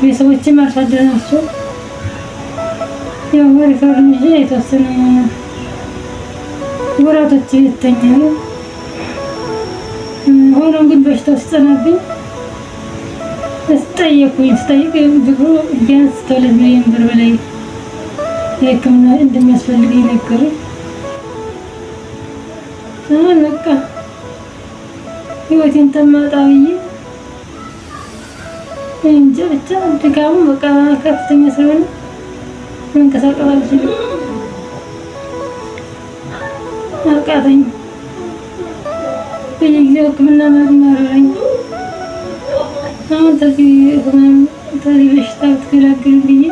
ቤተሰቦቼም አርሶ አደር ናቸው። ያው refer ኡን ይዤ የተወሰነ ወራቶች ቤት ተኛለሁ። ሆኖም ግን በሽታው ሲጸናብኝ ጠየኩኝ። ስጠይቅ ብሩ ቢያንስ ከ2 ሚሊዮን ብር በላይ የሕክምና እንደሚያስፈልገኝ ነገሩኝ። አሁን በቃ ህይወቴን ተማጣ ብዬ እንጃ ብቻ ድካሙ በቃ ከፍተኛ ስለሆነ መንቀሳቀስ አልችልም፣ አቃተኝ። በየጊዜው ሕክምና መረረኝ። አሁን ተዚህ ህመም ተዚህ በሽታ ብትገላገሉ ብዬ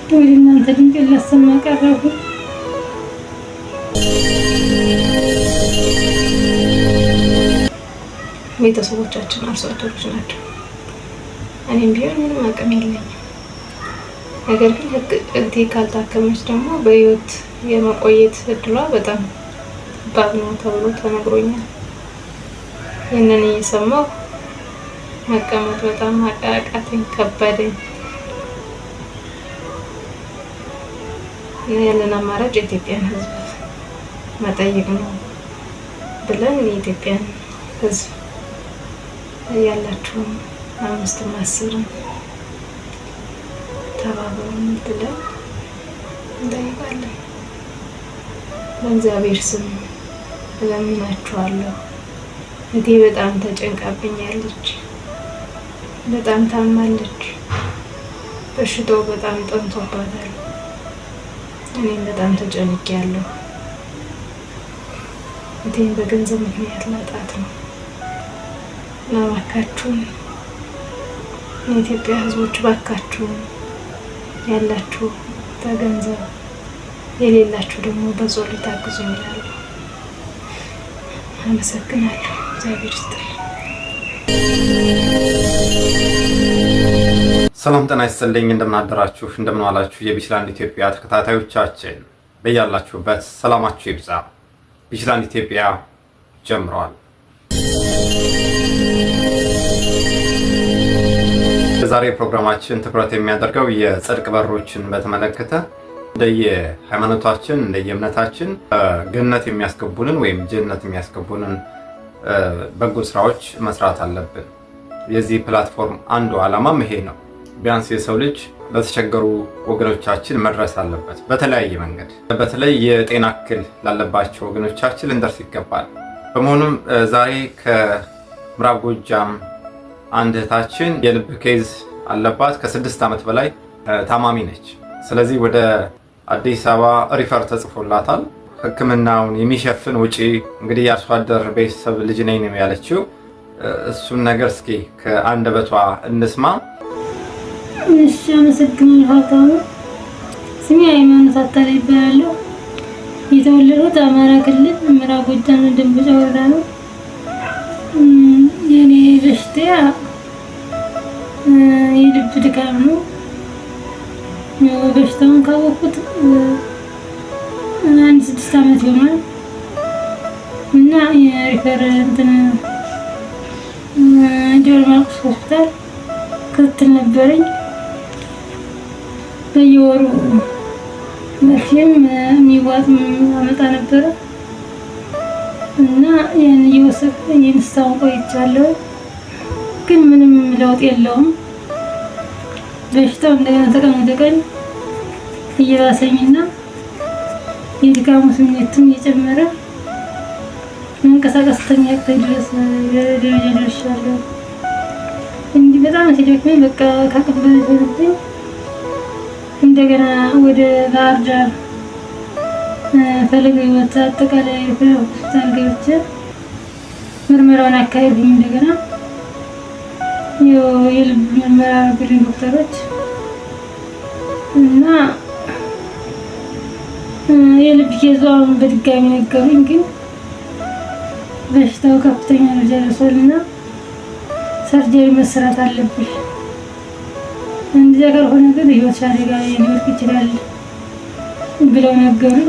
ወደ እናንተ ድምጤን ላሰማ ቀረብኩ። ቤተሰቦቻችን አርሶ አደሮች ናቸው። እኔም ቢሆን ምንም አቅም የለኝም። ነገር ግን እህቴ ካልታከመች ደግሞ በህይወት የመቆየት እድሏ በጣም ጠባብ ነው ተብሎ ተነግሮኛል። ይህንን እየሰማሁ መቀመጥ በጣም አቃተኝ፣ ከበደኝ። እና ያለን አማራጭ የኢትዮጵያን ሕዝብ መጠየቅ ነው ብለን የኢትዮጵያን ሕዝብ ያላችሁም 5ም 10ም ተባበሩን ብለን እንጠይቃለን። በእግዚአብሔር ስም እለምናችኋለሁ። እህቴ በጣም ተጨንቃብኛለች። በጣም ታማለች። በሽታው በጣም ጠንቶባታል። እኔም በጣም ተጨንቄያለሁ። እህቴን በገንዘብ ምክንያት ላጣት ነው እና እባካችሁን የኢትዮጵያ ሕዝቦች እባካችሁን ያላችሁ በገንዘብ የሌላችሁ ደግሞ በጸሎት አግዙኝ እላለሁ። አመሰግናለሁ። እግዚአብሔር ይስጥልኝ። ሰላም ጤና ይስጥልኝ። እንደምን አደራችሁ፣ እንደምን ዋላችሁ። የቢችላንድ ኢትዮጵያ ተከታታዮቻችን በያላችሁበት ሰላማችሁ ይብዛ። ቢችላንድ ኢትዮጵያ ጀምረዋል። የዛሬ ፕሮግራማችን ትኩረት የሚያደርገው የጽድቅ በሮችን በተመለከተ እንደየ ሃይማኖታችን እንደየ እምነታችን ገነት የሚያስገቡንን ወይም ጀነት የሚያስገቡንን በጎ ስራዎች መስራት አለብን። የዚህ platform አንዱ ዓላማም ይሄ ነው። ቢያንስ የሰው ልጅ ለተቸገሩ ወገኖቻችን መድረስ አለበት። በተለያየ መንገድ በተለይ የጤና እክል ላለባቸው ወገኖቻችን ልንደርስ ይገባል። በመሆኑም ዛሬ ከምዕራብ ጎጃም አንድ እህታችን የልብ case አለባት። ከ6 ዓመት በላይ ታማሚ ነች። ስለዚህ ወደ አዲስ አበባ refer ተጽፎላታል። ሕክምናውን የሚሸፍን ውጪ እንግዲህ የአርሶ አደር ቤተሰብ ልጅ ነኝ ነው ያለችው። እሱን ነገር እስኪ ከአንደበቷ እንስማ። እሺ፣ አመሰግናለሁ ሀብታሙ። ስሜ ሃይማኖት አታላይ ይባላለሁ። የተወለድኩት አማራ ክልል ምዕራብ ጎጃም ደንበጫ ወረዳ ነው። የኔ በሽታ የልብ ድካም ነው። በሽታውን ካወቅኩት አንድ 6 ዓመት ይሆናል እና የ refer እንትን ደብረ ማርቆስ ሆስፒታል ክትትል ነበረኝ። በየወሩ መርፌም የሚዋጥ አመጣ ነበረ እና ያን እየወሰድኩ እስካሁን ቆይቻለሁ። ግን ምንም ለውጥ የለውም። በሽታው እንደገና ተቀን ወደ ቀን እየባሰኝና የድካሙ ስሜትም እየጨመረ መንቀሳቀስ እስከሚያቅተኝ ድረስ ደረጃ ደርሻለሁ። እንዲህ በጣም ሲደክመኝ በቃ ከአቅም በላይ ሲሆንብኝ እንደገና ወደ ባህር ዳር ፈለገ ሕይወት አጠቃላይ ሆስፒታል ገብቼ ምርመራውን አካሄድኩኝ። እንደገና የልብ ምርመራ አደረጉልኝ ዶክተሮች እና የልብ case ኧን በድጋሚ ነገሩኝ። ግን በሽታው ከፍተኛ ደረጃ ደርሷል እና surgery መሰራት አለብሽ፣ እንደዚያ ካልሆነ ግን ህይወትሽ አደጋ ላይ ሊወድቅ ይችላል ብለው ነገሩኝ።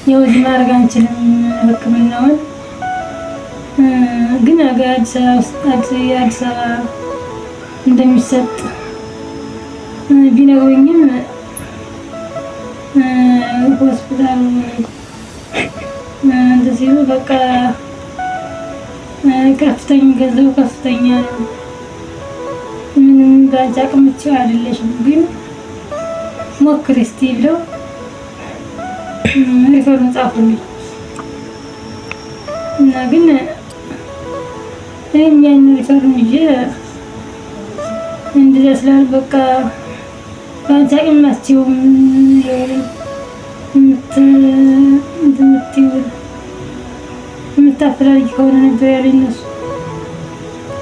ያው እዚህ ማድረግ አንችልም ሕክምናውን ግን አዲስ አበባ እንደሚሰጥ ቢነግሩኝም ሆስፒታሉ እንትን ሲሉ በቃ ከፍተኛ ገንዘቡ ከፍተኛ ነው፣ ምንም በአንቺ አቅም አይደለሽም፣ ግን ሞክሪ እስቲ ብለው refer ኡን ጻፉልኝ እና ግን እኔም ያን refer ኡን ይዤ እንደዚያ ስላሉ በቃ በአንቺ አቅም አትችይውም የምታፈላልጊ ከሆነ ነበር ያለኝ እነሱ።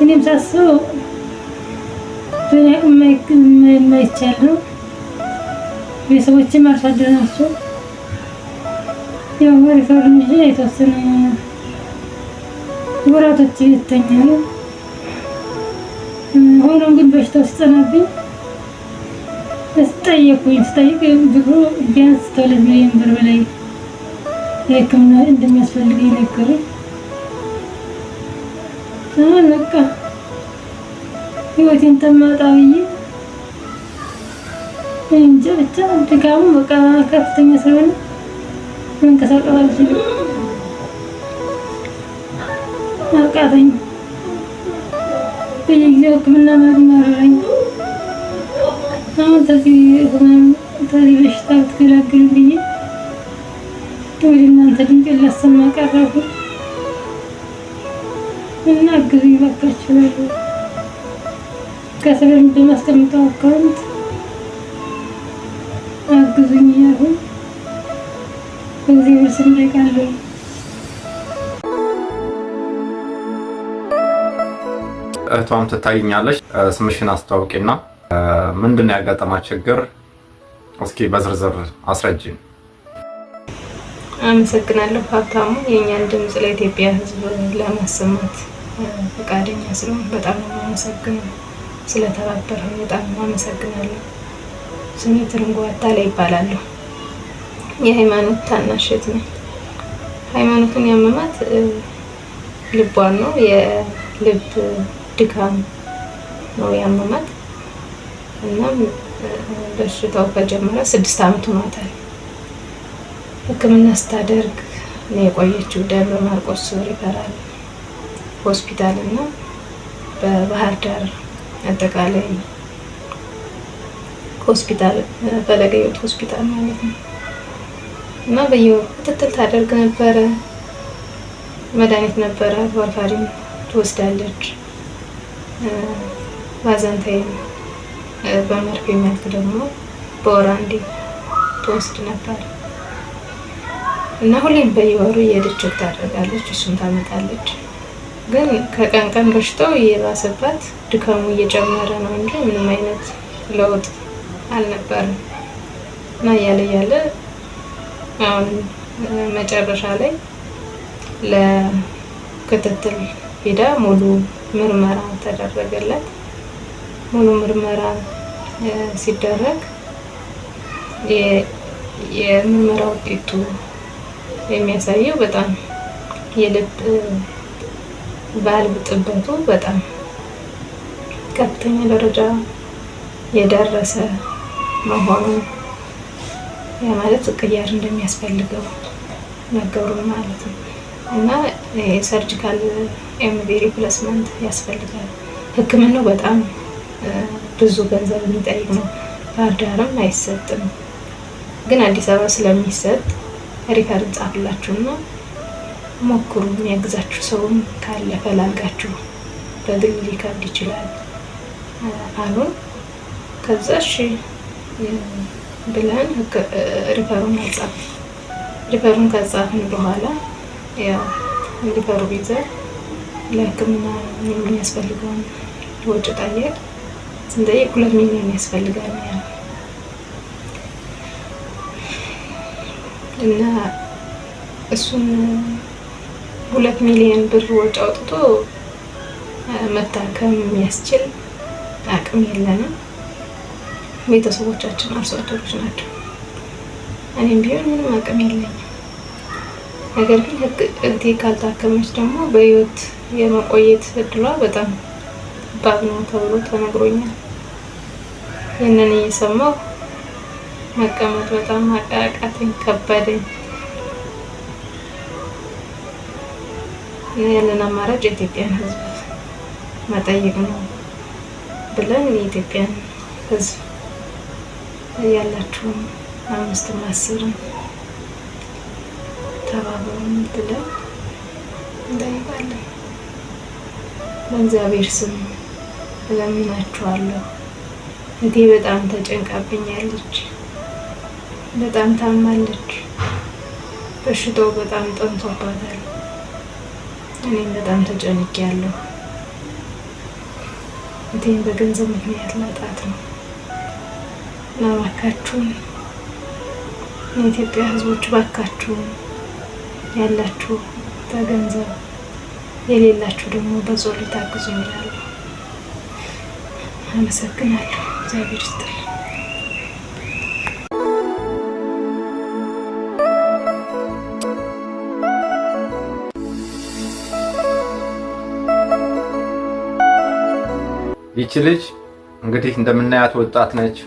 እኔም ሳስበው በእኔ አቅም የማይቻል ነው። ቤተሰቦችም አርሶ አደር ናቸው። ያው refer ኡን ይዤ የተወሰነ ወራቶች ቤት ተኛለሁ። ሆኖም ግን በሽታው ሲጸናብኝ ስጠየኩኝ ስጠይቅ ብሩ ቢያንስ ከ2 ሚሊዮን ብር በላይ የሕክምና እንደሚያስፈልገኝ ነገሩኝ። አሁን በቃ ህይወቴን ተማጣ ብዬ እንጃ ብቻ ድካሙ በቃ ከፍተኛ ስለሆነ መንቀሳቀስ አልችልም፣ አቃተኝ። በየጊዜው ሕክምና መረረኝ። አሁን ተዚህ በሽታ ብትገላግሉ ብዬ ወደ እናንተ ድምጤን ላሰማ ቀረብኩ እና አግዙኝ እባካችሁ እላለሁ። ከስር በማስቀምጠው account አግዙኝ እያልኩኝ በእግዚአብሔር ስም እጠይቃለሁ። እህቷም ትታይኛለች። ስምሽን አስተዋውቂና ምንድን ነው ያጋጠማት ችግር እስኪ በዝርዝር አስረጂን። አመሰግናለሁ ሀብታሙ፣ የእኛን ድምፅ ለኢትዮጵያ ሕዝብ ለማሰማት ፈቃደኛ ስለሆን በጣም ነው የማመሰግነው። ስለተባበረው በጣም አመሰግናለሁ። ስሜ ትርንጎ አታላይ ይባላለሁ። የሃይማኖት ታናሽ እህት ነኝ። ሃይማኖትን ያመማት ልቧን ነው። የልብ ድካም ነው ያመማት። እናም በሽታው ከጀመረ 6 ዓመት ሆኗታል። ሕክምና ስታደርግ ነው የቆየችው ደብረ ማርቆስ ሪፈራል ሆስፒታል እና በባህር ዳር አጠቃላይ ሆስፒታል ፈለገ ሕይወት ሆስፒታል ማለት ነው። እና በየወሩ ክትትል ታደርግ ነበረ። መድኃኒት ነበረ፣ warfarin ትወስዳለች። Bosentan በመርፌ መልክ ደግሞ በወር አንዴ ትወስድ ነበር እና ሁሌም በየወሩ እየሄደች ታደርጋለች፣ እሱን ታመጣለች። ግን ከቀን ቀን በሽታው እየባሰባት ድካሙ እየጨመረ ነው እንጂ ምንም አይነት ለውጥ አልነበረም። እና እያለ እያለ አሁን መጨረሻ ላይ ለክትትል ሄዳ ሙሉ ምርመራ ተደረገላት። ሙሉ ምርመራ ሲደረግ የምርመራ ውጤቱ የሚያሳየው በጣም የልብ ቫልቭ ጥበቱ በጣም ከፍተኛ ደረጃ የደረሰ መሆኑን፣ ያ ማለት ቅያር እንደሚያስፈልገው ነገሩን ማለት ነው። እና የ surgical MV replacement ያስፈልጋል። ሕክምናው በጣም ብዙ ገንዘብ የሚጠይቅ ነው። ባህር ዳርም አይሰጥም፣ ግን አዲስ አበባ ስለሚሰጥ refer ጻፍላችሁና ሞክሩ። የሚያግዛችሁ ሰውም ካለ ፈላልጋችሁ፣ በግል ሊከብድ ይችላል አሉን። ከዛ እሺ ብለን refer ኡን አጻፍን። Refer ኡን ካጻፍን በኋላ ያው refer ኡ ቢዘር ለሕክምና የሚያስፈልገውን ወጪ ጠየቅ። ስንጠይቅ 2 ሚሊዮን ያስፈልጋል ያለው እና እሱን 2 ሚሊዮን ብር ወጪ አውጥቶ መታከም የሚያስችል አቅም የለንም። ቤተሰቦቻችን አርሶ አደሮች ናቸው። እኔም ቢሆን ምንም አቅም የለኝም። ነገር ግን እህቴ ካልታከመች ደግሞ በህይወት የመቆየት እድሏ በጣም ከባድ ነው ተብሎ ተነግሮኛል። ይህንን እየሰማሁ መቀመጥ በጣም አቃተኝ፣ ከበደኝ። ያለን አማራጭ የኢትዮጵያን ሕዝብ መጠየቅ ነው ብለን የኢትዮጵያን ሕዝብ ያላችሁም 5ም 10ም ተባበሩን ብለን እንጠይቃለን። በእግዚአብሔር ስም እለምናችኋለሁ። እህቴ በጣም ተጨንቃብኛለች። በጣም ታማለች። በሽታው በጣም ጠንቶባታል። እኔም በጣም ተጨንቄያለሁ። እህቴን በገንዘብ ምክንያት ላጣት ነው እና እባካችሁን የኢትዮጵያ ሕዝቦች እባካችሁን ያላችሁ በገንዘብ የሌላችሁ ደግሞ በጸሎት አግዙኝ እላለሁ። አመሰግናለሁ። እግዚአብሔር ይስጥልኝ። ይቺ ልጅ እንግዲህ እንደምናያት ወጣት ነች።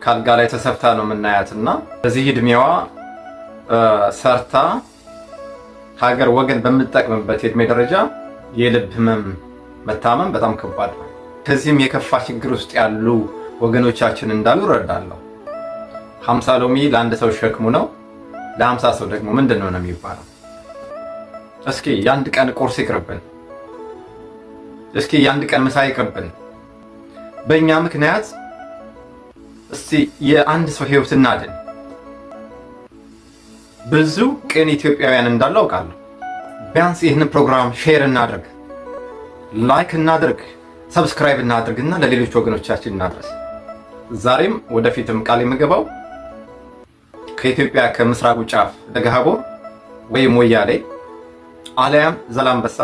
ካልጋ ላይ ተሰፍታ ነው የምናያት እና በዚህ እድሜዋ ሰርታ ሀገር ወገን በምትጠቅምበት የእድሜ ደረጃ የልብ ህመም መታመም በጣም ከባድ ነው። ከዚህም የከፋ ችግር ውስጥ ያሉ ወገኖቻችን እንዳሉ እረዳለሁ። 50 ሎሚ ለአንድ ሰው ሸክሙ ነው፣ ለ50 ሰው ደግሞ ምንድን ነው የሚባለው? እስኪ የአንድ ቀን ቁርስ ይቅርብን፣ እስኪ የአንድ ቀን ምሳ ይቅርብን። በእኛ ምክንያት እስቲ የአንድ ሰው ህይወት እናድን። ብዙ ቅን ኢትዮጵያውያን እንዳሉ አውቃለሁ። ቢያንስ ይህንን ፕሮግራም share እናድርግ፣ like እናድርግ፣ subscribe እናድርግና ለሌሎች ወገኖቻችን እናድረስ። ዛሬም ወደፊትም ቃል የምገባው ከኢትዮጵያ ከምስራቁ ጫፍ ደገሃቡር ወይም ሞያሌ አልያም ዘላንበሳ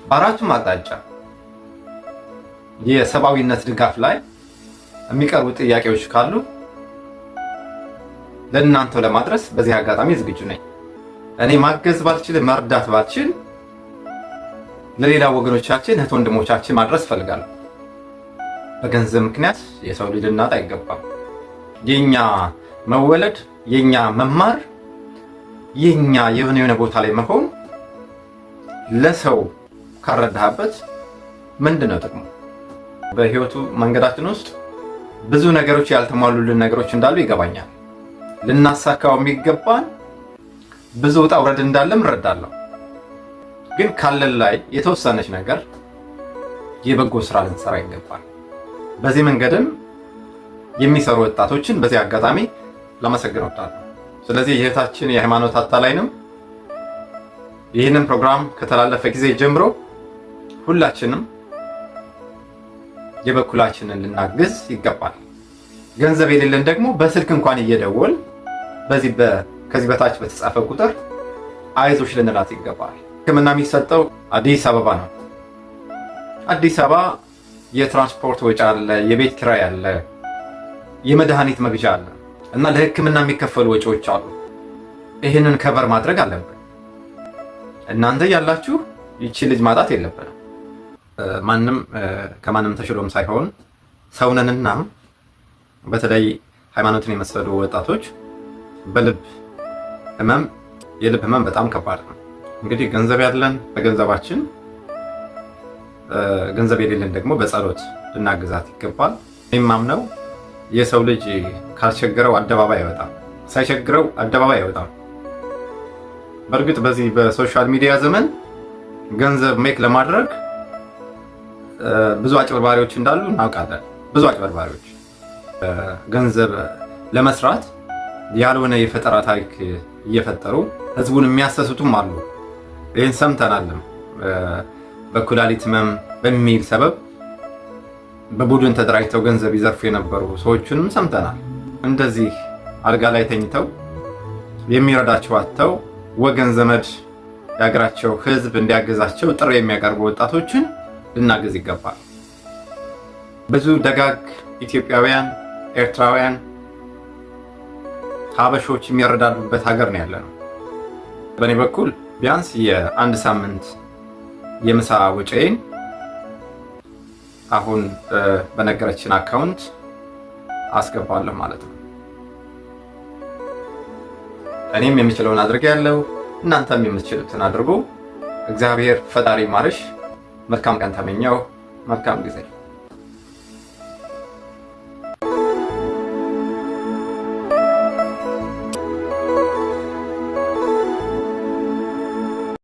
በአራቱም አቅጣጫ የሰብአዊነት ድጋፍ ላይ የሚቀርቡ ጥያቄዎች ካሉ ለእናንተው ለማድረስ በዚህ አጋጣሚ ዝግጁ ነኝ። እኔ ማገዝ ባልችል፣ መርዳት ባልችል ለሌላ ወገኖቻችን እህት ወንድሞቻችን ማድረስ እፈልጋለሁ። በገንዘብ ምክንያት የሰው ልጅ ልናጣ አይገባም። የኛ መወለድ፣ የኛ መማር፣ የኛ የሆነ የሆነ ቦታ ላይ መሆን ለሰው ካረዳህበት ምንድን ነው ጥቅሙ? በህይወቱ መንገዳችን ውስጥ ብዙ ነገሮች ያልተሟሉልን ነገሮች እንዳሉ ይገባኛል። ልናሳካው የሚገባን ብዙ ውጣ ውረድ እንዳለም እረዳለሁ። ግን ካለን ላይ የተወሰነች ነገር የበጎ ስራ ልንሰራ ይገባል። በዚህ መንገድም የሚሰሩ ወጣቶችን በዚህ አጋጣሚ ላመሰግን እወዳለሁ። ስለዚህ የእህታችን የሃይማኖት አታላይንም ይህንን ፕሮግራም ከተላለፈ ጊዜ ጀምሮ ሁላችንም የበኩላችንን ልናግዝ ይገባል። ገንዘብ የሌለን ደግሞ በስልክ እንኳን እየደወል በዚህ ከዚህ በታች በተጻፈ ቁጥር አይዞሽ ልንላት ይገባል። ሕክምና የሚሰጠው አዲስ አበባ ነው። አዲስ አበባ የትራንስፖርት ወጪ አለ፣ የቤት ኪራይ አለ፣ የመድኃኒት መግዣ አለ እና ለሕክምና የሚከፈሉ ወጪዎች አሉ። ይህንን cover ማድረግ አለብን። እናንተ ያላችሁ ይቺ ልጅ ማጣት የለብንም። ማንም ከማንም ተሽሎም ሳይሆን ሰውነንና በተለይ ሃይማኖትን የመሰሉ ወጣቶች በልብ ህመም የልብ ህመም በጣም ከባድ ነው። እንግዲህ ገንዘብ ያለን በገንዘባችን፣ ገንዘብ የሌለን ደግሞ በጸሎት ልናግዛት ይገባል። የማምነው የሰው ልጅ ካልቸገረው አደባባይ አይወጣም፣ ሳይቸግረው አደባባይ አይወጣም። በእርግጥ በዚህ በ social media ዘመን ገንዘብ make ለማድረግ ብዙ አጭበርባሪዎች እንዳሉ እናውቃለን። ብዙ አጭበርባሪዎች ገንዘብ ለመስራት ያልሆነ የፈጠራ ታሪክ እየፈጠሩ ህዝቡን የሚያሰስቱም አሉ። ይህን ሰምተናልም። በኩላሊት ህመም በሚል ሰበብ በቡድን ተደራጅተው ገንዘብ ይዘርፉ የነበሩ ሰዎችንም ሰምተናል። እንደዚህ አልጋ ላይ ተኝተው የሚረዳቸው አጥተው ወገን ዘመድ የሀገራቸው ህዝብ እንዲያግዛቸው ጥሪ የሚያቀርቡ ወጣቶችን ልናግዝ ይገባል። ብዙ ደጋግ ኢትዮጵያውያን፣ ኤርትራውያን፣ ሀበሾች የሚረዳዱበት ሀገር ነው ያለ ነው። በእኔ በኩል ቢያንስ የአንድ ሳምንት የምሳ ወጪዬን አሁን በነገረችን account አስገባለሁ ማለት ነው። እኔም የምችለውን አድርጌያለሁ፣ እናንተም የምትችሉትን አድርጉ። እግዚአብሔር ፈጣሪ ማርሽ። መልካም ቀን ተመኘው። መልካም ጊዜ።